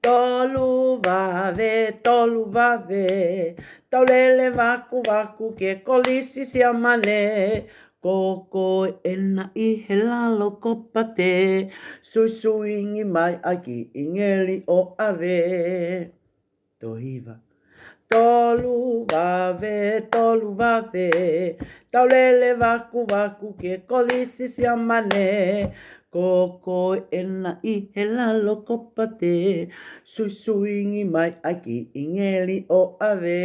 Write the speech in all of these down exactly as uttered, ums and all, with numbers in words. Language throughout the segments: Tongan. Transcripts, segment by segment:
Tolu vave, tolu vave, tau lele vakuvaku ki he Kolisi Siamane. Ko koe ena ʻi he lalo kopate, suisuingi mai ʻa e kiʻi ngeli ʻo ʻave. Tolu hiva. Tolu vave, tolu vave, tau lele vakuvaku ki he Kolisi Siamane. Ko koe ena ʻi he lalo kopate, suisuingi mai ʻa e kiʻi ngeli ʻo ʻave.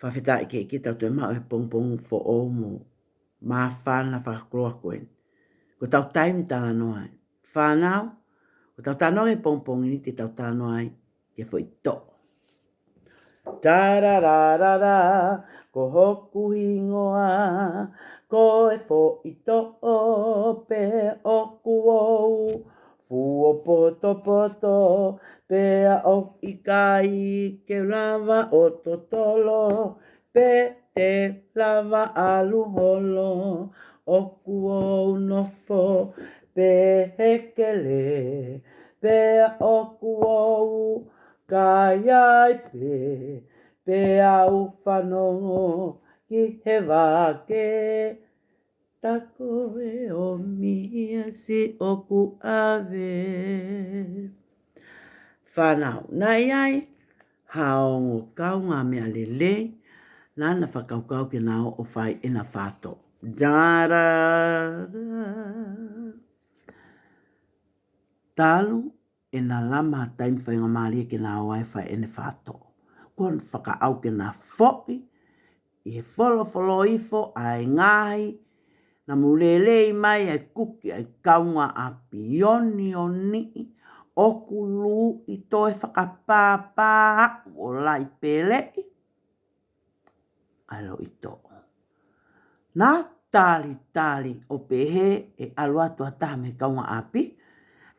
Fakafetaʻi ke, ke tau toe maʻu e pongipongi foʻou mo māfana fakakoloa ko eni. Ko ʻetau taimi talanoa ē. Fānau, ko ʻetau talanoa he pongipongi ni te tau talanoa ai ki he foʻi toʻo. Tarararara, ko hoku hingoa, ko e foʻi toʻo pē ʻoku ou fuopotopoto, pea ʻoku ʻikai ke lava ʻo totolo, pe te lava ʻalu holo, ʻoku ou nofo pē he kele, pea ʻoku ou kai ai pē, pea u fanongo ki he vake, tā ko e ʻomi ʻa e siʻoku ʻave. Fānau, naʻe ʻi ai ha ongo kaungāmeʻa lelei naʻá na fakakaukau ke na ō ʻo fai ʻena fā toʻo. Tararara. Talu ʻena lama ha taimi faingamālie ke na ō ai ʻo fai ʻena fā toʻo, kuo na fakaʻau ke na foʻi ʻi he folofola ifo ʻa e ngaahi namu lelei mai ʻa e kuki ʻa e kaungāʻapi, onioniʻi, ʻoku luʻi toe fakapāpā aʻu ʻo laipeleʻi ʻa e loʻi toʻo. Na talitali ʻo pehē ʻe ʻalu atu ha taha mei he kaungāʻapi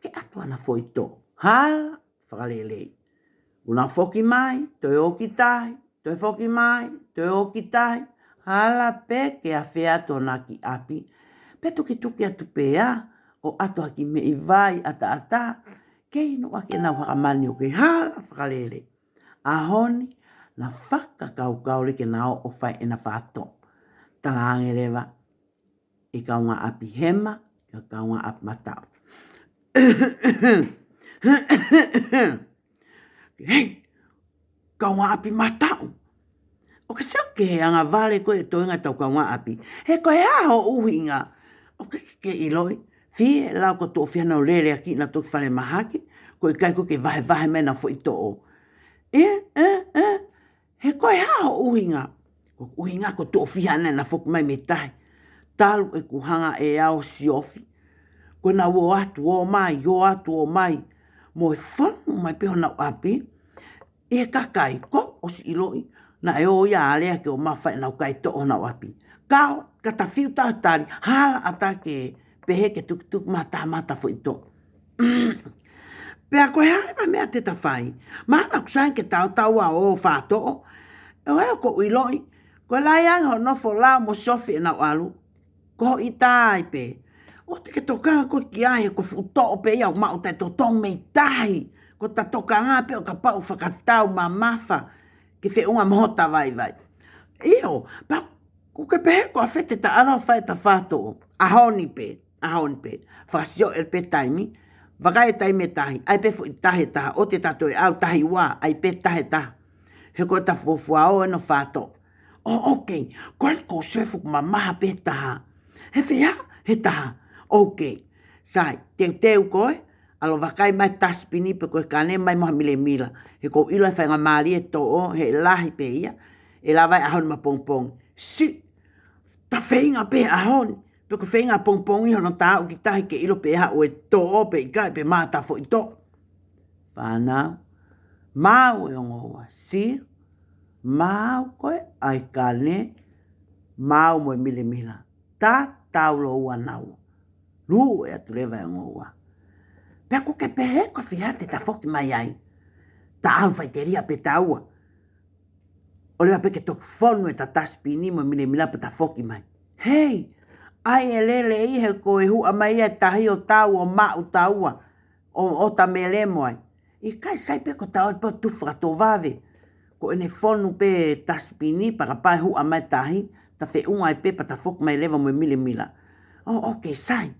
ke ʻatu haʻana foʻi toʻo. Hala fakalelei. Kuo na foki mai, toe ō ki tahi, toe foki mai, toe ō ki tahi. Hala pē ke afe atu hona kiʻi ʻapi, pea tukituki atu pē ʻo ʻatu ha kiʻi meʻi vai ʻataʻatā ke inu ʻaki ʻenau haka mani ʻo kei hala fakalelei. ʻAho ni, na fakakaukau leva ke na ō ʻo fai ʻena fā toʻo. Talaange leva ʻe he kaungāʻapi Hema, ki he kaungāʻapi Mataʻu. Hei, kaungāʻapi Mataʻu. ʻOkú ke sio ki he angavale ko ē ʻo e toenga ʻetau kaungāʻapi. He ko e hā hoʻo ʻuhinga? ʻOkú ke, ke ʻiloʻi, fie lau ko e tuʻo fiha naʻá u lele ʻaki ʻena toki falemahaki, ko e ʻikai ko ē ke vahevahe mai ʻena foʻi toʻo. ʻE, ʻe, ʻe, he ko e hā hoʻo ʻuhinga? Ko e ʻuhinga ko e tuʻo fiha ʻena naʻá na foki mai mei tahi. Talu ʻeku hanga ʻe au ʻo siofi, ko ʻenau ō atu ō mai, ō atu ō mai, mo e fonu mai pē honau ʻapi, ʻi he kakai kuo ʻosi ʻiloʻi naʻe ō ia ʻo alea ke ō mai ʻo fai ʻenau kai toʻo honau ʻapi. Ka ʻo ka ta fiu ta tali, hala ʻatā ke pehē ke tukituki mai ha taha mei ha taha foʻi toʻo. Pea ko e hā leva e meʻa te ta fai? Mahalo ʻoku sai ke tau tau ʻo ō ʻo fā toʻo. ʻE ʻoku ou ʻiloʻi, ko e lahi ange hoʻo nofo ʻo lau mo siofi ʻenau ʻalu, ko hoʻo ʻita ai pē. ʻOua te ke tokanga koe ki ai, he ko e fuʻu toʻo pē ia ʻoku maʻu taʻetotongi mei tahi. Ko ʻeta tokanga pē ʻo kapau ʻoku fakatau mamafa ke feʻunga mo hota vaivai. ʻIo, pea ʻokú ke pehē ko e fē te ta ʻalu ʻo fai ʻeta fā toʻo? ʻAho ni pē, ʻaho ni pē. Fakasio ʻe pē taimi, vakai e taimi ʻe tahi, ʻai pē foʻi tahi ʻe taha, ʻoua te ta toe ʻalu tahi ua, ʻai pē tahi ʻe taha. He ko ʻeta fuofua ō ʻo fā toʻo. ʻO, ʻokei, ko eni ʻoku ou sio ʻoku fuʻu mamaha pē taha. He fiha, he taha. ʻOkei. Sai, teuteu koe, ʻalu ʻo vakai mai e tasipini pe ko e kāne mai mo ha milemila. He ʻoku ou ʻilo ʻe faingamālie e toʻo, he lahi pē ia. ʻE lava ʻi he ʻaho ni mo e pongipongi. Siʻi, ta feinga pē he ʻaho ni. Pe ko e feinga pongipongi hono ta aʻu ki tahi ke ʻilo pe ʻe haʻu e toʻo pe ʻikai pe maʻu ha taha foʻi toʻo. Fānau, maʻu e ongo ua, siʻi, maʻu ko ē ʻa e kāne, maʻu mo e milemila. Tatau lōua naua. Luʻu atu leva e ongo ua. Pea ʻokú ke pehē ko e fiha te ta foki mai ai? Ta ʻalu faʻiteliha pē taua. ʻO leva pē ke toki fonu ʻeta tasipini mo e milemila pea ta foki mai. Hei, ʻai e lelei he ko e huʻa mai ia e tahi ʻo tau ʻo maʻu taua. ʻo, ʻo ta melemo ai. ʻIkai, sai pē ko ta ō pē ʻo tuʻu fakatovave. Ko ʻene fonu pē tasipini, pea kapau ʻe huʻa mai tahi, ta feʻunga ai pē pea ta foki mai leva mo e milemila. ʻO, ʻoke, sai.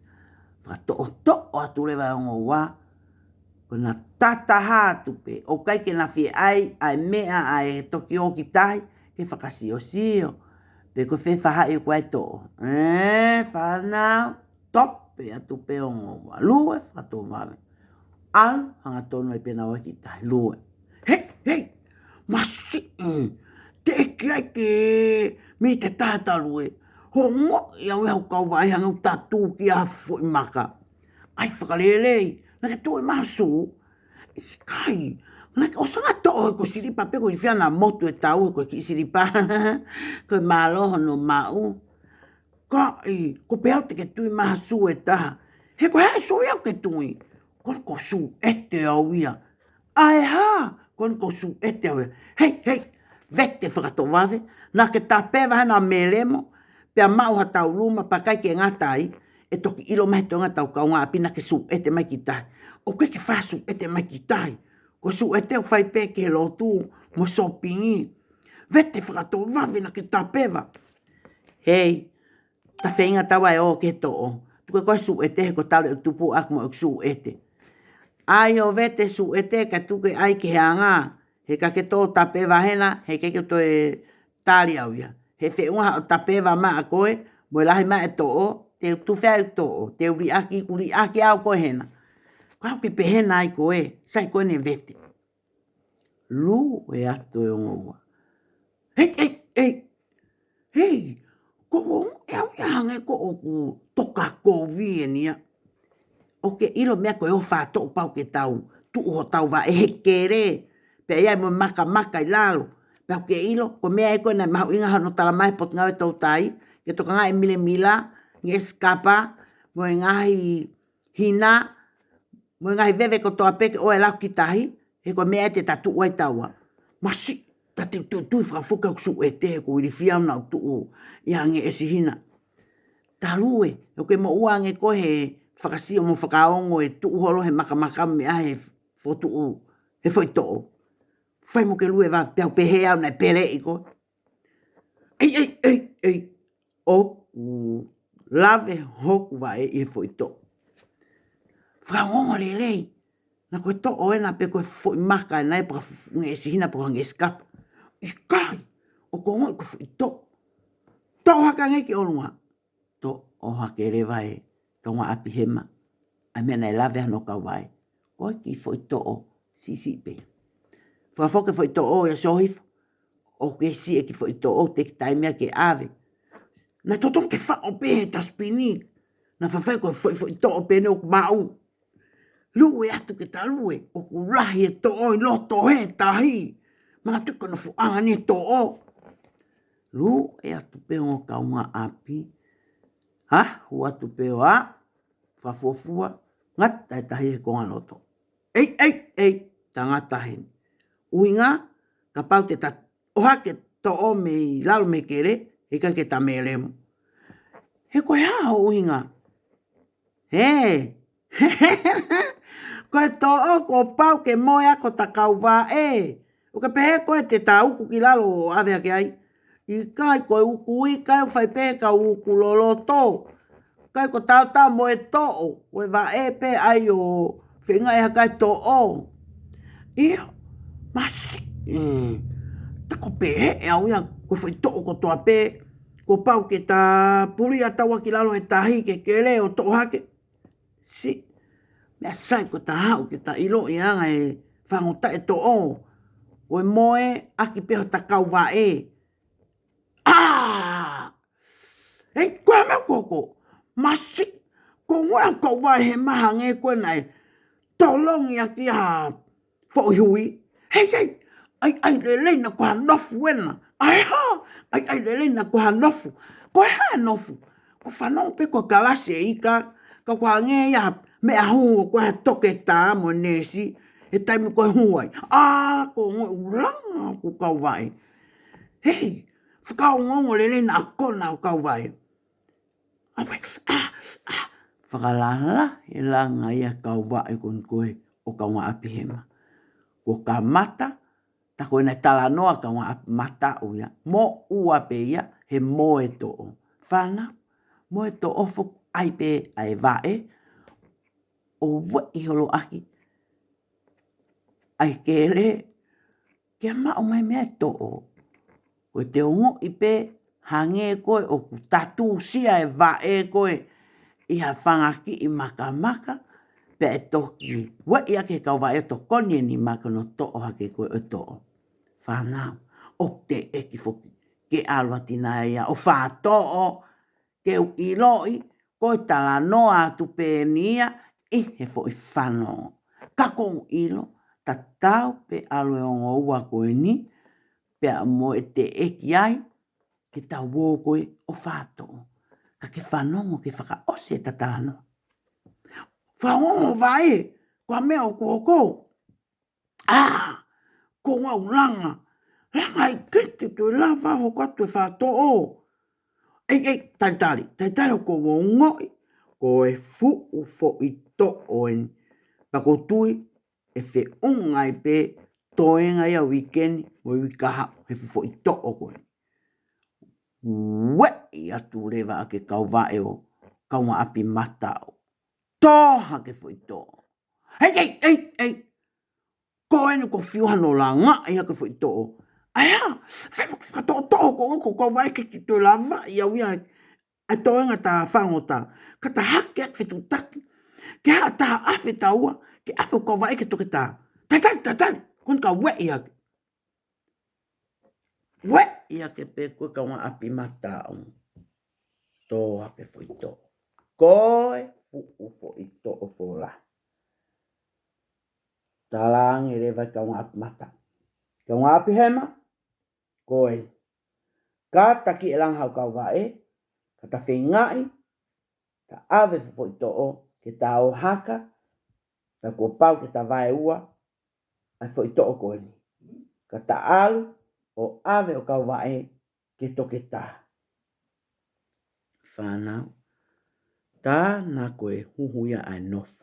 Fakatoʻotoʻo atu leva e ongo ua. Ko ʻena tataha atu pē. ʻOku ʻikai ke na fie ʻai ʻa e meʻa ʻa e toki ō ki tahi, ke fakasiosio. Pe ko e fē faʻahi ʻoku ʻi ai e toʻo. ʻE, fānau, tope atu pē e ongo ua. Lue fakatovave. ʻAlu, hangatonu ai pē naua ki tahi, lue. Hei, hei, masiʻi, teʻeki ai ke mei te tata lue. Ongoʻi au ia ʻoku ou vaʻe hangē ʻoku ta tuʻu ki ha foʻi maka. ʻAi fakalelei, naʻa ke tuʻu ʻi maha sū. ʻIkai, naʻa ke ʻosi anga toʻo ko e silipa pē ko e fiana motu e tau ko e kiʻi silipa. Ko e mālō hono maʻu. Kaʻi, ko pē au te ke tuʻu ʻi maha sū ʻe taha. He ko e hā e sū ia ʻoku ke tuʻu ai? Ko ʻeni ko e sū ʻete au ia. ʻAi hā, ko ʻeni ko e sū ʻete au ia. Hei, hei, vete fakatovave, naʻa ke tapeva hena melemo, pea maʻu ha tau luma pea ʻikai ke ngata ai, ʻe toki ʻilo mai he toenga ʻetau kaungāʻapi naʻa ke sū ʻete mai ki tahi. ʻOku ʻikai ke fai ha sū ʻete mai ki tahi. Ko e sū ʻete ʻoku fai pē ki he lotu, mo e sōpingi. Vete fakatovave naʻa ke tapeva. Hei, ta feinga taua ʻe ō ki he toʻo. Tuku ē ko e sū ʻete he ko e tau le tupu aku mo e sū ʻete. ʻAi ʻo vete sū ʻete ka tuku ē ʻai ki he anga. He ka ke tō tapeva hena, he ʻikai ke toe tali au ia. He feʻunga haʻo tapeva maʻa koe, mo e lahi maʻa e toʻo, te u tufe ai e toʻo, te u liʻaki, ku liʻaki au koe hena. Ko au ke pehena ai koe, sai ko ʻene vete. Lue atu e ongo ua. Hei, hei, hei. Hei, ko ʻeku ongoʻi au ia hangē ko ʻoku toka kovi ʻeni ia. ʻOku ke ʻilo meʻa ko e ʻofa toʻo pau ke tau tuʻu hotau vaʻe he kele. Pea ʻi ai mo e makamaka ʻi lalo. Pea ʻoku ke ʻilo, ko e meʻa ē ko ē naʻe mahuʻinga hono talamai he Potungāue Toutai, ke tokangaʻi e milemila, ngeʻesi kapa, mo e ngaahi hina, mo e ngaahi veve kotoa pē ke ʻoua ʻe laku ki tahi, he ko e meʻa ē te ta tuʻu ai taua. Masiʻi, ta te tuʻu, tuʻu fakafoki au ki he sū ʻete he ʻoku ou ilifia au naʻa ku tuʻu ʻi ha ngeʻesi hina. Ta lue, ʻoku ke moʻua ange koe he fakasio mo fakaongo e tuʻu holo he makamaka mo e meʻa he foʻi tuʻu, he foʻi toʻo. Fai mo ke lue vave, pea u pehē au naʻe peleʻi koe. ʻEi, ʻei, ʻei, ʻei. ʻOku lave hoku vaʻe ʻi he foʻi toʻo. Fakaongoongo lelei. Naʻa ko e toʻo ena pe ko e foʻi maka ena ʻe paka ngeʻesi hina pe ko ha ngeʻesi kapa. ʻIkai, ʻoku ou ongoʻi ko e foʻi toʻo. Toʻo hake ange ki ʻolunga. Toʻo hake leva e kaungāʻapi hema ʻa e meʻa naʻe lave hano kauvaʻe. Ko e kiʻi foʻi toʻo siʻisiʻi pē. Fakafoki e foʻi toʻo ia Sohifo. ʻOku ke siʻi e kiʻi foʻi toʻo, teʻeki taimi ia ke ʻave. Naʻe totonu ke faʻo pē he tasipini. Naʻa faifai ko e foʻi foʻi toʻo pē eni ʻoku maʻu. Lue atu ke ta lue, ʻoku lahi e toʻo ʻi loto he tahi. Manatuʻi ko e nofoʻanga eni e toʻo. Lue atu pē ongo kaungāʻapi. Hā, hū atu pē ʻo ʻā, fakafuofua, ngata e tahi he konga loto. ʻEi, ʻei, ʻei, ta ngata heni. ʻUhinga, kapau te ta ʻohake toʻo mei lalo mei kele, he ʻikai ke ta melemo. He ko e hā hoʻo ʻuhinga? Hē. Ko e toʻo kuo pau ke moe ʻaki hota kauvaʻe. ʻOku ke pehē koe te ta uku ki lalo ʻo ʻave hake ai? ʻIkai, ko e uku ʻikai ʻoku fai pē he kau uku loloto. ʻIkai, ko tautau mo e toʻo, ko e vaʻe pē ʻai ʻo feingaʻi hake e toʻo. ʻIo, masiʻi. Mm. Ta ko e pehē ʻe au ia, ko e foʻi toʻo kotoa pē kuo pau ke ta puli ʻa taua ki lalo he tahi ke kele ʻo toʻo hake. Siʻi, meʻa sai ko e ta haʻu ke ta ʻiloʻi anga e fāngotaʻi e toʻo. Ko e moe ʻaki pē hota kauvaʻe. ʻĀ! ʻEi, ko e meʻa ko ē ko. Masiʻi, ko e ongo kauvaʻe he maha hangē ko ē naʻe tolongi ʻaki ha foʻi hui. Hei, hei, ʻai, ʻai lelei naʻa ko ha nofu ena. ʻAi hā, ʻai, ʻai lelei naʻa ko ha nofu. Ko e hā e nofu? ʻOku ou fanongo pē ko e kalasi e ika, ka ʻoku hangē ia ha meʻa hū ʻo ko ha toketā mo e neesi, he taimi ko ē hū ai. ʻĀ, ko e ongo ʻulungaanga ʻoku kauvaʻe. Hei, fakaongoongo lelei naʻa ko ena hoʻo kauvaʻe. ʻA, ʻa, ʻa, Fakalalahi e langa ia kauvaʻe ko eni ko ē ʻo Kaungāʻapi Hema. Kuo kamata, tā ko ē naʻe talanoa Kaungāʻapi Mataʻu ia, moʻua pē ia he moe toʻo. Fānau, moe toʻo foki ai pē ʻa e vaʻe, ʻo ueʻi holo ʻaki ʻa e kele, ke maʻu mai mei ai e toʻo. Ko e te ongoʻi pē hangē ko ē ʻoku tatusia e vaʻe ko ē ʻi ha fanga kiʻi makamaka, pea ʻe toki ueʻi ʻaki he kauvaʻe ʻo tokoni e nima ke ne toʻo hake ko ē ʻo toʻo. Fānau, ʻoku teʻeki foki ke ʻalu ʻa Tina ia ʻo fātoʻo, ke u ʻiloʻi, ko e talanoa atu pē eni ia ʻi he foʻi fanongo. Ka ʻoku ou ʻilo, tatau pē ʻalu e ongo ua ko eni, pea mo e teʻeki ai ke tau ō ko ē ʻo fātoʻo. Ka ke fanongo ke fakaʻosi ʻeta talanoa. Fanongo vaʻe, ko e meʻa ʻoku hoko. ʻĀ, ko au langa. Langa ʻikai te u toe lava hoko atu e fātoʻo. ʻEi, ʻei, talitali, talitali ʻoku ou ongoʻi. Ko e fuʻu foʻi toʻo eni. Pea ʻoku ou tui ʻe feʻunga ai pē toenga ia uike ni mo e uike kahaʻu he fuʻu foʻi toʻo ko eni. Ueʻi atu leva ʻaki e kauvaʻe ʻo Kaungāʻapi Mataʻu. Tō hake e foʻi toʻo. ʻEi, ʻei, ʻei, ʻei. Ko eni kuo fiu hano langaʻi hake e foʻi toʻo. ʻAi hā, fai mo ke fakatoʻotoʻo ko ē ko e kauvaʻe ʻikai te u toe lavaʻi au ia ʻa e toenga ta fangota. Ka ta hake ʻaki e fetuʻutaki. Ke haʻu ʻo tā ʻafe taua, ke ʻafe ʻo kauvaʻe ke toke tā. Talitali, talitali, ko eni ka ueʻi hake. Ueʻi hake pē ko ē Kaungāʻapi Mataʻu. Tō hake e foʻi toʻo. Ko e fuʻu foʻi toʻo fola. Talaange leva ʻe Kaungāʻapi Mataʻu. Kaungāʻapi Hema, ko ē. Ka ta kiʻi langa hau kauvaʻe, ka ta feingaʻi, ta ʻave e fuʻu foʻi toʻo, ke ta ō hake, ka kuo pau ke ta vaeua ʻa e foʻi toʻo ko eni. Ka ta ʻalu ʻo ʻave ʻo kauvaʻe ke toke tā. Fānau, tā na ko e huhu ia ʻa e nofo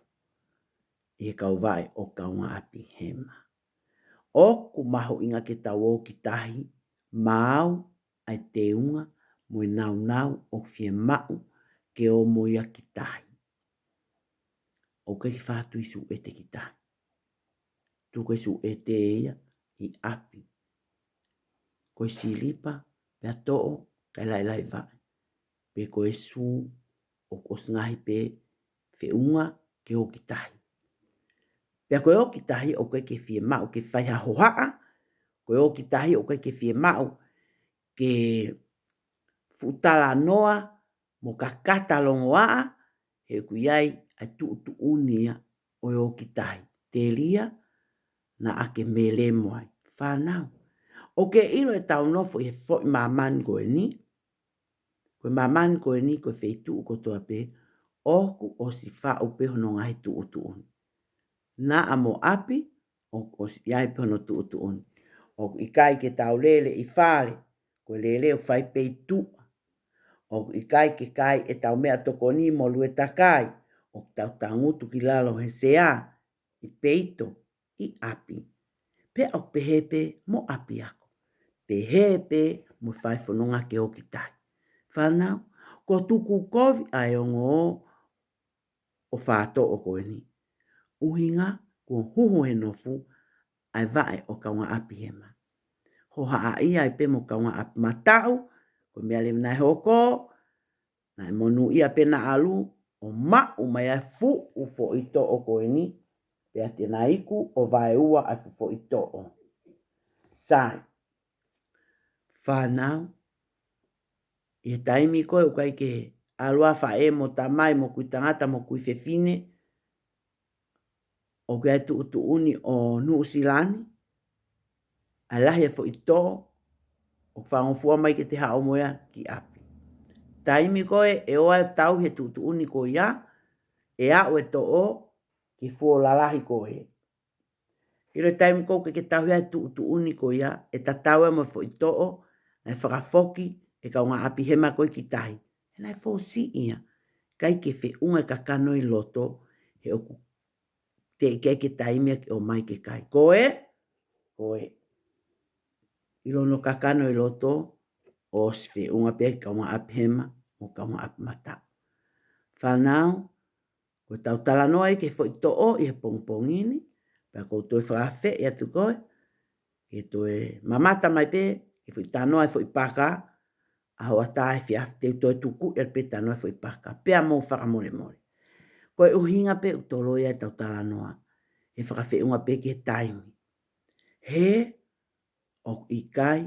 ʻi he kauvaʻe ʻo Kaungāʻapi Hema. ʻOku mahuʻinga ke tau ō ki tahi, maʻu ʻa e teunga mo e nāunau ʻoku fiemaʻu ke ō mo ia ki tahi. ʻOku ʻikai ke faʻa tui suʻete ki tahi. Tuku e suʻete ia ʻi ʻapi. Ko e silipa, pea toʻo, kae laʻilaʻi vaʻe. Pe ko e sū, ʻoku ʻosi ngaahi pē feʻunga ke ō ki tahi. Pea ko e ō ki tahi ʻoku ʻikai ke fiemaʻu ke fai ha hohaʻa, ko e ō ki tahi ʻoku ʻikai ke fiemaʻu ke fuʻu talanoa mo kakata longoaʻa, he ʻoku ʻi ai ʻa e tuʻutuʻuni ia ʻo e ō ki tahi. Telia naʻa ke melemo ai. Fānau, ʻoku ke ʻilo ʻetau nofo ʻi he foʻi māmani ko eni? Ko e māmani ko eni ko e feituʻu kotoa pē ʻoku ʻosi faʻu pē hono ngaahi tuʻutuʻuni. Naʻa mo ʻapi, ʻoku ʻosi ʻi ai pē hono tuʻutuʻuni. ʻOku ʻikai ke tau lele ʻi fale, ko e lele ʻoku fai pē ʻi tuʻa. ʻOku ʻikai ke kai ʻetau meʻatokoni mo lue takai, ʻoku tau tangutu ki lalo he sea, ʻi peito, ʻi ʻapi. Pea ʻoku pehē pē mo ʻapiako. Pehē pē mo e fai fononga ke ō ki tahi. Fānau, kuo tuku kovi ʻa e ongo ʻo fātoʻo ko eni. ʻUhinga kuo huhu he nofo ʻa e vaʻe ʻo Kaungāʻapi Hema. Hohaʻa ia ai pē mo Kaungāʻapi Mataʻu, ko e meʻa leva naʻe hoko, naʻe monūʻia pē naʻa ʻalu ʻo maʻu mai ʻa e fuʻu foʻi toʻo ko eni, pea te na iku ʻo vaeua ʻa e fuʻu foʻi toʻo. Sai. Fānau, ʻi he taimi ko ē ʻoku ʻikai ke ʻalu ai faʻē mo tamai mo kui tangata mo kui fefine, ʻoku ʻi ai e tuʻutuʻuni ʻo Nuʻusila ni, ʻa e lahi e foʻi toʻo, ʻoku faingofua mai ke te haʻu mo ia ki ʻapi. Taimi ko ē ʻe ō ai ʻo tauhi e tuʻutuʻuni ko ia, ʻe aʻu e toʻo ki he fuʻu lalahi ko ē. ʻIlo e taimi ko ē ʻoku ʻikai ke tauhi ai e tuʻutuʻuni ko ia, ʻe tatau ia mo e foʻi toʻo naʻe fakafoki ʻe Kaungāʻapi Hema ko ē ki tahi. He naʻe fōsiʻi ia. ʻikai ke feʻunga e kakano ʻi loto, he ʻoku teʻeki ai ke taimi ia ke ʻomai ke kai. Ko e, ko e, ʻilo hono kakano ʻi loto, ʻosi feʻunga pē ki he kaungāʻapi hema mo e kaungāʻapi mataʻu. Fānau, ko ʻetau talanoa ia ki he foʻi toʻo ʻi he pongipongi ni, pea ʻoku ou toe fakaafeʻi atu koe ke toe mamata mai pē ki he foʻi talanoa e foʻi paka, ʻa hoʻatā efiafi te u toe tuku ʻi ai pē talanoa e foʻi paka, pea mou fakamolemole. Ko e ʻuhinga pē ʻoku toloi ai ʻetau talanoa, he fakafeʻunga pē ki he taimi. He ʻoku ʻikai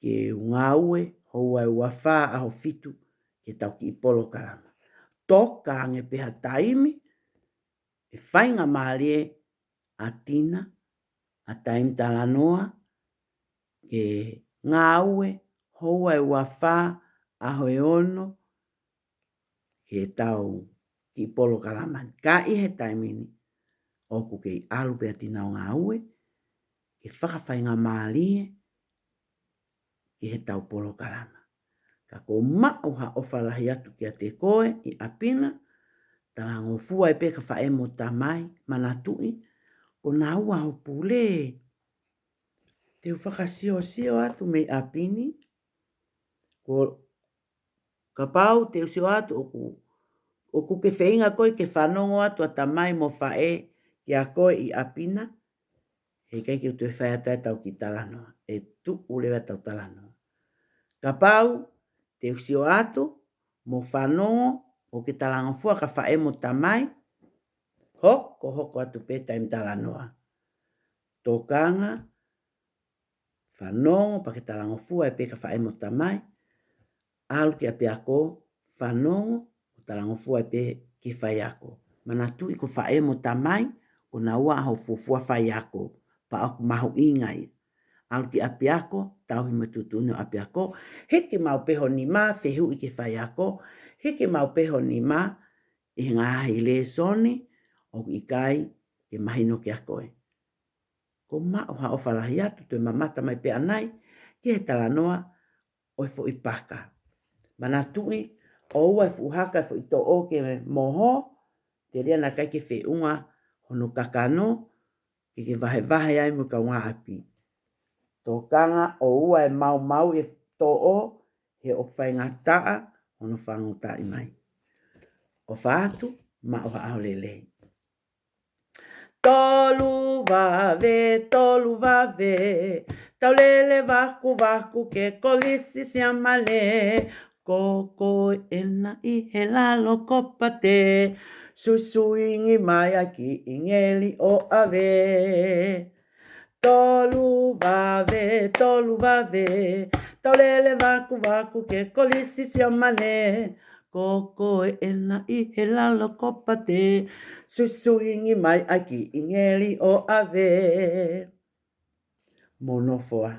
ke u ngāue houa ʻe uafā ʻaho fitu ki heʻetau kiʻi polokalama. Toka ange pē ha taimi, ʻe faingamālie ʻa Tina, ʻa Taimi Talanoa, ke ngāue houa ʻe uafā ʻaho ʻe ono ki heʻetau kiʻi polokalama ni. Ka ʻi he taimi ni, ʻoku kei ʻalu pē ʻa Tina ʻo ngāue, ke fakafaingamālie ki heʻetau polokalama. Ka ʻoku ou maʻu ha ʻofa lahi atu kiate koe ʻi ʻapi na, talangofua ai pē ki he faʻē mo e tamai, manatuʻi, ko naua ho pule. Te u fakasiosio atu mei ʻapi ni, ko kapau te u sio atu ʻoku, ʻoku ke feinga koe ke fanongo atu ʻa tamai mo faʻē kiate koe ʻi ʻapi na, heʻikai ke u toe fai atu ai ʻetau kiʻi talanoa, ʻe tuʻu leva ʻetau talanoa. Kapau te u sio atu mo fanongo ʻoku ke talangofua ki he faʻē mo e tamai, hokohoko atu pē Taimi Talanoa. Tokanga, fanongo pea ke talangofua ai pē ki he faʻē mo e tamai, ʻalu ki ʻapiako, fanongo, ʻo talangofua ai pē ki he faiako. Manatuʻi ko e faʻē mo e tamai, ko naua ʻa hoʻo fuofua faiako, pea ʻoku mahuʻinga ia. ʻAlu ki ʻapiako, tauhi mo e tuʻutuʻuni ʻo ʻapiako, hiki maʻu pē ho nima, fehuʻi ki he faiako, hiki maʻu pē ho nima ʻi he ngaahi lēsoni ʻoku ʻikai ke mahino kiate koe. ʻOku ou maʻu ha ʻofa lahi atu, toe mamata mai pē ʻanai ki he talanoa ʻo e foʻi paka. Manatuʻi, ʻoua ʻe fuʻu haka e foʻi toʻo ke moho, telia naʻa ʻikai ke feʻunga hono kakano, ke ke vahevahe ai mo e kaungāʻapi. Tokanga, ʻoua ʻe maumau e toʻo, he ʻoku faingataʻa hono fāngotaʻi mai. ʻOfa atu, maʻu ha ʻaho lelei. Tolu vave, tolu vave, tau lele vakuvaku ki he Kolisi Siamane. Ko koe ena ʻi he lalo kopate, suisuingi mai ʻa e kiʻi ngeli ʻo ʻave. Tolu vave, tolu vave, tau lele vakuvaku ki he Kolisi Siamane. Ko koe ena ʻi he lalo kopate, suisuingi mai ʻa e kiʻi ngeli ʻo ʻave. Mou nofo ā.